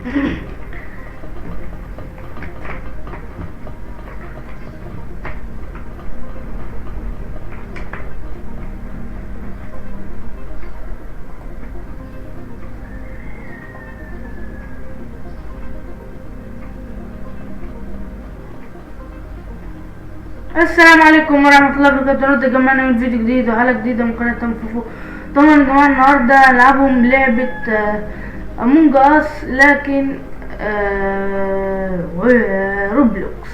السلام عليكم ورحمة الله وبركاته. النهارده يا جماعة نعمل فيديو جديد وحلقة جديدة من قناة تنففو. طبعا يا جماعة النهارده هنلعبهم لعبة Among Us، لكن Roblox.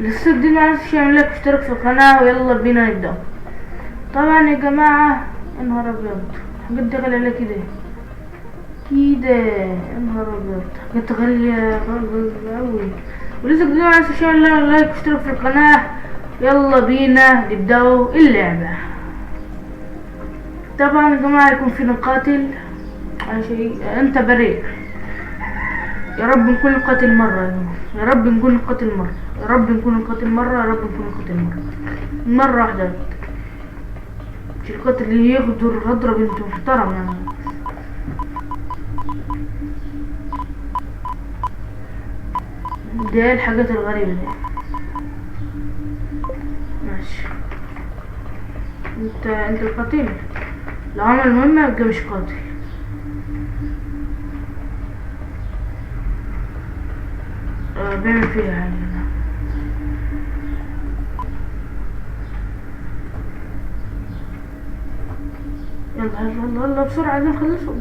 لسه جديد معرفش يعمل لك اشتراك في القناة، ويلا بينا نبدأ. طبعا يا جماعة يا نهار ابيض، الحاجات دي غالية ليه كده كده؟ يا نهار ابيض حاجات غالية اوي. ولسه جديد معرفش يعمل لايك واشتراك في القناة. يلا بينا نبدأ اللعبة. طبعا يا جماعة يكون في قاتل، عشان انت بريء. يا رب نكون القاتل مرة، يا رب نكون القاتل مرة، يا رب نكون القاتل مرة، يا رب نكون القاتل مرة، مرة واحدة. مش القاتل اللي يغدر غدرة بنت محترم يعني. دي الحاجات الغريبة دي. ماشي، انت القاتل. لو عمل مهمة يبقى مش قاتل. بيعمل فيها حاجة. يلا يلا يلا بسرعة، عايزين نخلصهم.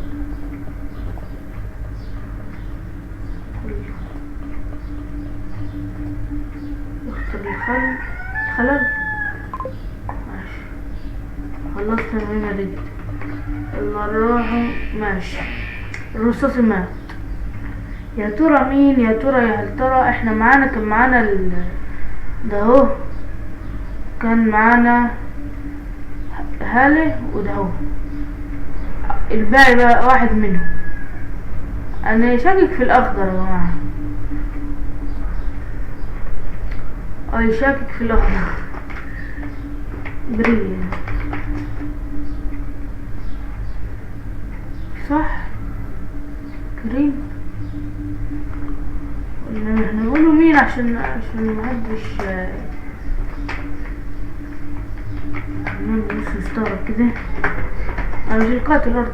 اختر الخلل. ماشي، خلصنا المهمة دي. يلا نروحوا. ماشي، الرصاص مات. يا ترى مين؟ يا ترى، يا هل ترى؟ احنا معانا، كان معانا ده اهو، كان معانا هالة وده اهو. الباقي بقى واحد منهم. انا شاكك في الاخضر يا جماعة، اي شاكك في الاخضر. بري صح؟ كريم. احنا نقوله مين عشان محدش بس مستغرب كده. انا مش القاتل برضه،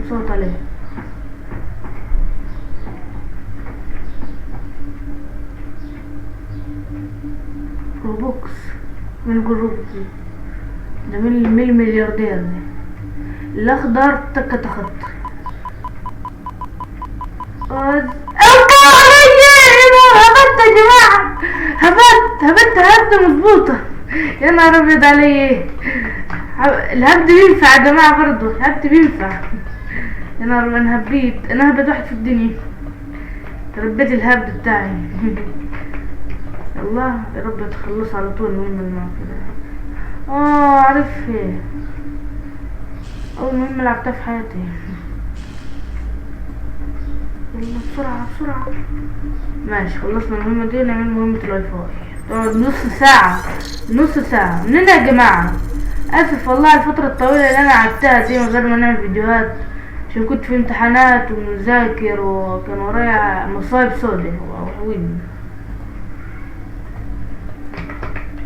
صوت عليه. Robux من Robux ده، من الملياردير ده. الاخضر تك تخط. هبت يا جماعة، هبت هبت هبدة مظبوطة. يا نهار ابيض علي. الهبد بينفع يا جماعة برضه، الهبد بينفع. يا نهار، انا هبيت، انا هبت واحد في الدنيا. ربيت الهبد بتاعي. الله يا رب تخلص على طول المهمة المعقدة ده. عارف ايه اول مهمة لعبتها في حياتي. يلا بسرعة بسرعة. ماشي، خلصنا المهمة دي، نعمل مهمة الواي فاي. تقعد نص ساعة، نص ساعة مننا يا جماعة. اسف والله على الفترة الطويلة اللي انا قعدتها دي من غير ما نعمل فيديوهات، عشان كنت في امتحانات ومذاكر وكان ورايا مصايب سودة وحوين.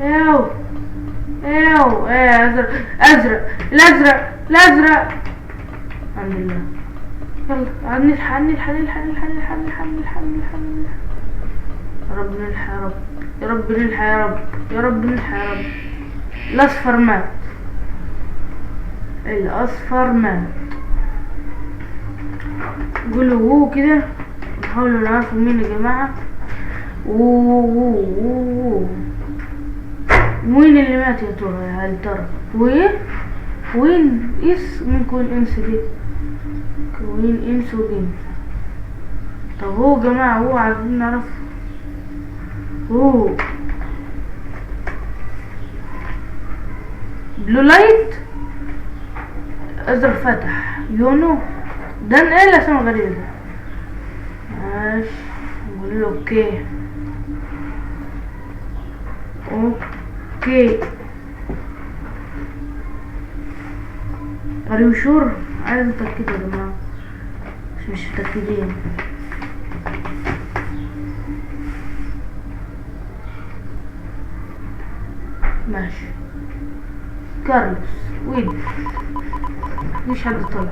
ايو ايو ايه، ازرق ازرق، الازرق الازرق. الحمد لله. يلا نلحق نلحق نلحق نلحق نلحق نلحق نلحق نلحق. يا رب نلحق، يا رب، يا رب نلحق، يا رب، يا رب نلحق، يا رب. الاصفر مات، الاصفر مات. قولوا وو كده، نحاولوا نعرفوا مين يا جماعة. وو وو وو وين اللي مات يا ترى؟ يا هل ترى؟ وايه؟ وين اس مين كون انس دي؟ كوين انس وجين. طب هو يا جماعة هو عايزين نعرف هو blue light ازرق فتح يونو ده. ايه الاسامي الغريبة ده؟ ماشي، نقول له okay okay. Are you sure؟ عايز اتاكد يا جماعة. مش متأكدين. ماشي كارلوس وين؟ مفيش حد طلع،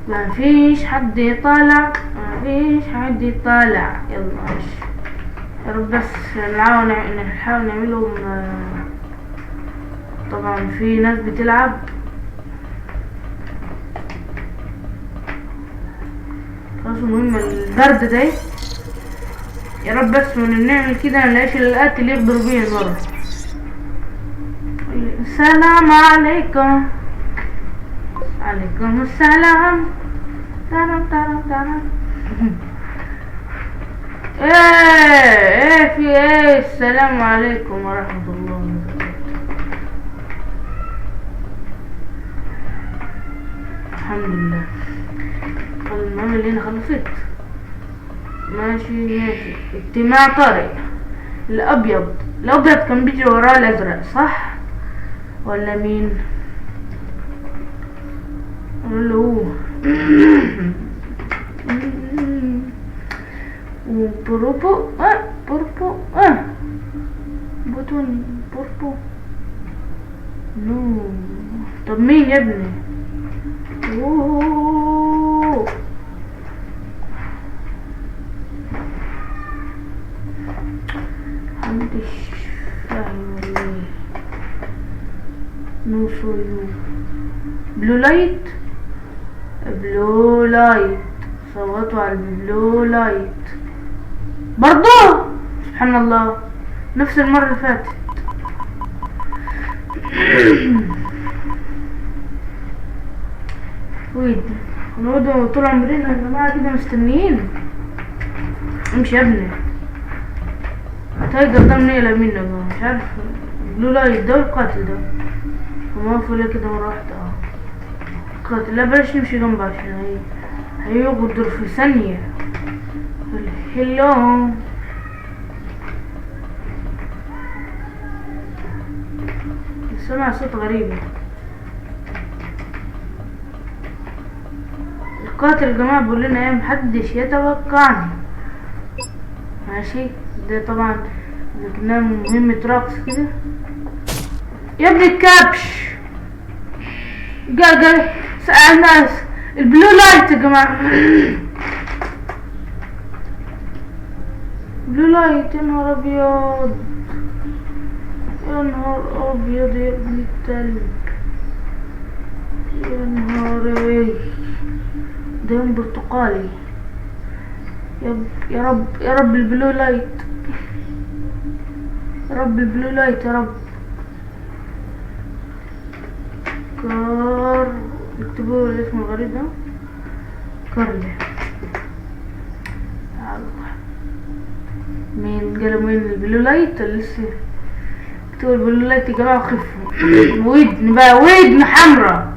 مفيش حد طالع، مفيش حد طالع. يلا ماشي يا رب بس نحاول نعملهم. طبعا في ناس بتلعب. خلاص المهم البرد ده يا رب بس من نعمل كده نلاقيش القاتل يغدر بيه المرة. السلام عليكم. عليكم السلام. ترم ترم ترم. ايه في ايه؟ السلام عليكم ورحمة الله وبركاته. الحمد لله المهم اللي هنا خلصت. ماشي ماشي. اجتماع طارئ. الابيض، الابيض كان بيجري وراه الازرق صح ولا مين؟ اللي هو وبروبو بوربو بوتون بوربو نو. طب مين يا ابني؟ اوه محدش فاهم ولا ايه. no for you. blue light، blue light. صوتوا على ال blue light برضو. سبحان الله نفس المرة اللي فاتت. ويد نقعدوا طول عمرنا يا جماعة كده مستنيين. امشي يا ابني. tiger ده منين منه يا جماعة؟ مش عارف. blue light ده القاتل ده هما وقفوا ليه كده مرة واحدة؟ قاتل. لا بلاش نمشي جنبه عشان هيغدر في ثانية. hello سمع صوت غريب. القاتل يا جماعة بيقول لنا ايه؟ محدش يتوقعني. ماشي ده طبعا لكنها مهمة رقص كده يا ابن الكبش. جا جا سألنا ال blue light يا جماعة. blue light. يا نهار ابيض، يا نهار ابيض يا ابن الكلب، يا نهار ايه ده يوم برتقالي. يا رب يا رب ال blue light، يا رب ال blue light يا رب. كار اكتبوا الاسم الغريب ده كارلي. مين قالوا مين ال blue light؟ لسه اكتبوا ال blue light يا جماعة وخفوا. ودن بقى، ودن حمرا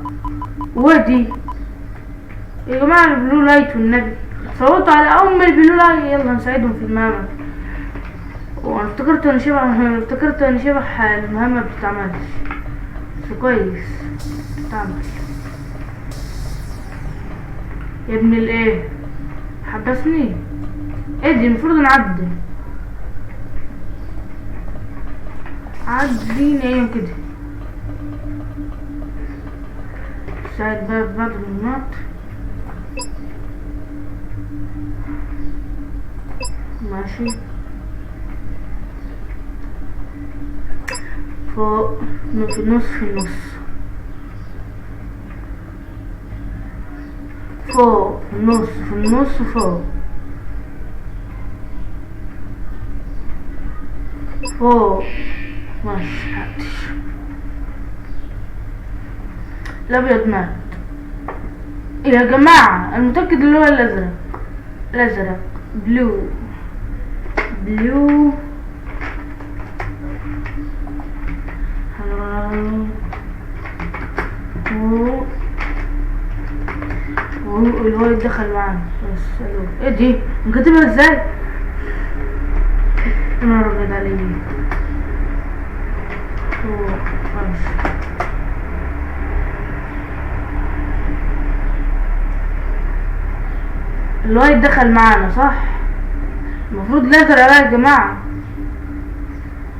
ودي يا جماعة ال blue light والنبي. صوتوا على ام ال blue light. يلا نساعدهم في المهمة. وانا افتكرت انا شبح، افتكرت انا شبح المهمة بتتعملش بس كويس بتتعمل. يا ابن الايه حبسني. ايه دي؟ المفروض نعدي عدينا ايوه كده. ساعد بقى في بعض المهمات. ماشي فوق في النص، في النص فوق، في النص، في النص فوق فوق. ماشي حدش. الابيض مات يا جماعة. المتأكد اللي هو الازرق، الازرق blue blue. ال white دخل معانا بس. ايه دي؟ نكتبها ازاي؟ يا نهار ابيض عليا. ماشي ال white دخل معانا صح؟ المفروض الازرق بقى يا جماعة.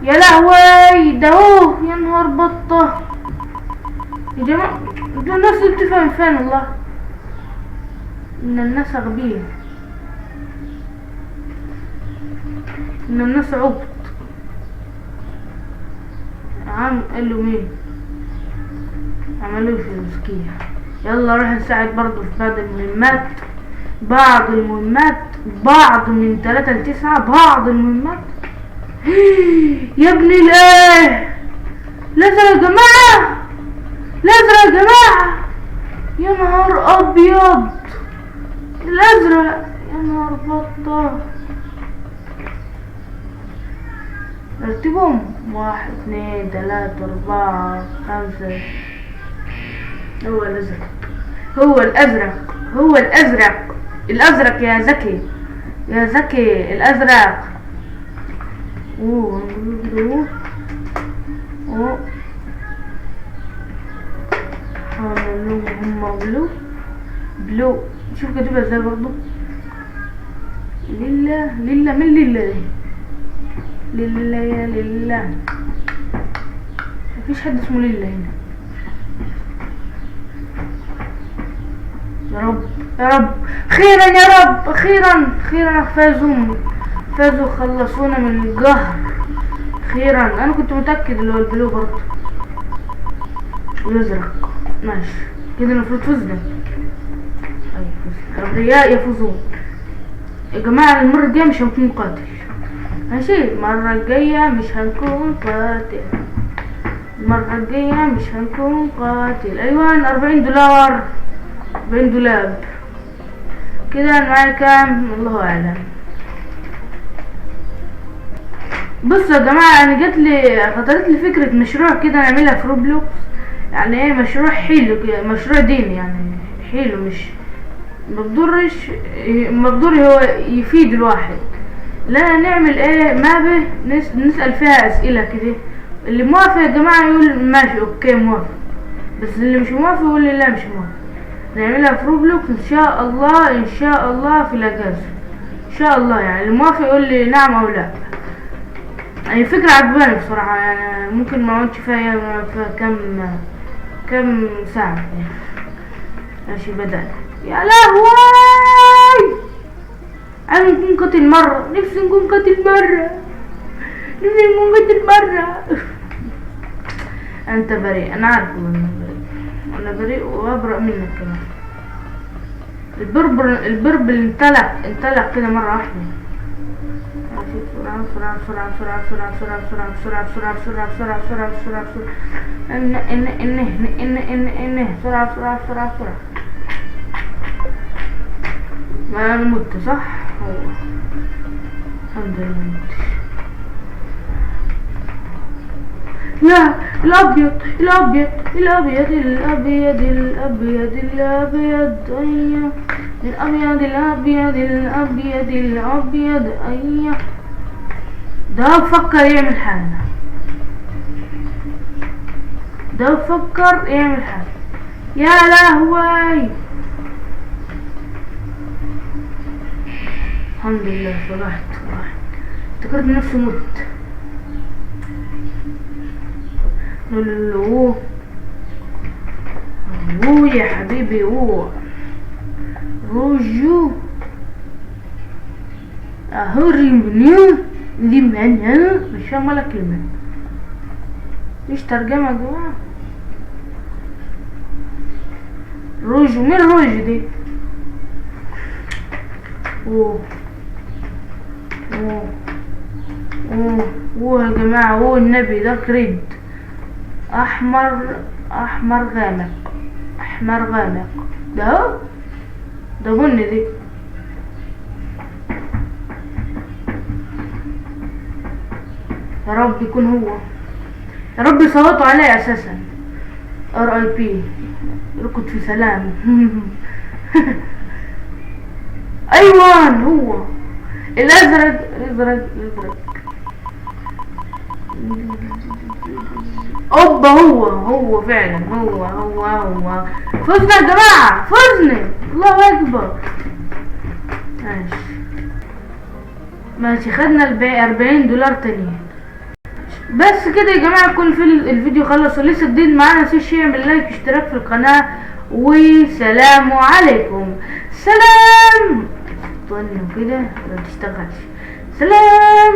يا لهوي ده هو، يا نهار بطة يا جماعة. دول الناس اللي بتفهم فين والله، ان الناس اغبياء، ان الناس عبط. عم قال له مين عملوش المسكين. يلا روح نساعد برضو في بعض المهمات، بعض المهمات، بعض من 3 ل 9، بعض المهمات. يا ابن الايه، الازرق يا جماعة، الازرق يا جماعة، يا نهار ابيض الازرق، يا نهار بطة. رتبهم 1 2 3 4 5. هو الازرق، هو الازرق، هو الازرق، الازرق يا زكي، يا زكي الازرق. اوه اوه هما blue blue. شوف كاتبها ازاي برضو. لله لله، من لله دي؟ لله يا لله، مفيش حد اسمه لله هنا. يا رب يا رب، خيرا يا رب، اخيرا اخيرا فازوا، فازوا خلصونا من القهر اخيرا. انا كنت متاكد اللي هو ال blue برضه الازرق. ماشي كده المفروض فزنا. ايوه فزنا، الابرياء يفوزون يا جماعه. المره الجايه مش هنكون قاتل، ماشي؟ المره الجايه مش هنكون قاتل، المره الجايه مش هنكون قاتل. ايوه 40 دولار، 40 دولاب كده. انا معايا كام؟ الله اعلم. بصوا يا جماعه، انا جات لي، خطرت لي فكره مشروع كده نعملها في روبلوكس. يعني ايه مشروع حلو كده، مشروع ديني يعني حلو، مش ما بضرش، ما بضر، هو يفيد الواحد. لا نعمل ايه map نسأل فيها اسئلة كده. اللي موافق يا جماعة يقول ماشي okay موافق، بس اللي مش موافق يقول لي لا مش موافق. نعملها في روبلوكس ان شاء الله، ان شاء الله في الاجازة ان شاء الله. يعني اللي موافق يقول لي نعم او لا. يعني فكرة عجباني بصراحة، يعني ممكن ما اقعدش فيها كم ساعة يعني. ماشي بدأنا. يا لهوي، عايز نكون قاتل مرة، نفسي نكون قاتل مرة، نفسي نكون قاتل مرة. انت بريء، انا عارف انك بريء، انا بريء وابرأ منك كمان. ال purple، ال purple انطلق، انطلق كده مرة واحدة. بسرعة بسرعة بسرعة بسرعة بسرعة بسرعة بسرعة بسرعة بسرعة بسرعة بسرعة بسرعة بسرعة. ان ان ان ان ان ان بسرعة بسرعة بسرعة بسرعة. ما انا مت صح؟ هو الحمد لله ما متش. لا الابيض الابيض الابيض الابيض الابيض الابيض، ايوه الابيض الابيض الابيض الابيض، ايوه. ده بفكر يعمل حاجة، ده بفكر يعمل حاجة. يا لهوي، الحمد لله صلحت، افتكرت نفسي مت. لولو اوه يا حبيبي، اوه روجو اهوري منو دي معنى مش فاهم ولا كلمة. مفيش ترجمة يا جماعة. روجو، مين روجو دي؟ اوه اوه اوه اوه يا جماعة، اوه النبي ده red، احمر، احمر غامق، احمر غامق. ده ده بني دي. يا رب يكون هو، يا رب يصوتوا عليه اساسا. RIP، اركض في سلام. ايوه هو الازرق، الازرق الازرق. اوبا هو هو فعلا، هو هو هو. فزنا يا جماعه، فزنا، الله اكبر. ماشي، خدنا الباقي 40 دولار تانيين. بس كده يا جماعة يكون في الفيديو خلص، ولسه جديد معانا متنسوش يعمل like واشتراك في القناة، وسلام عليكم. سلام. طنوا كده ما تشتغلش. سلام.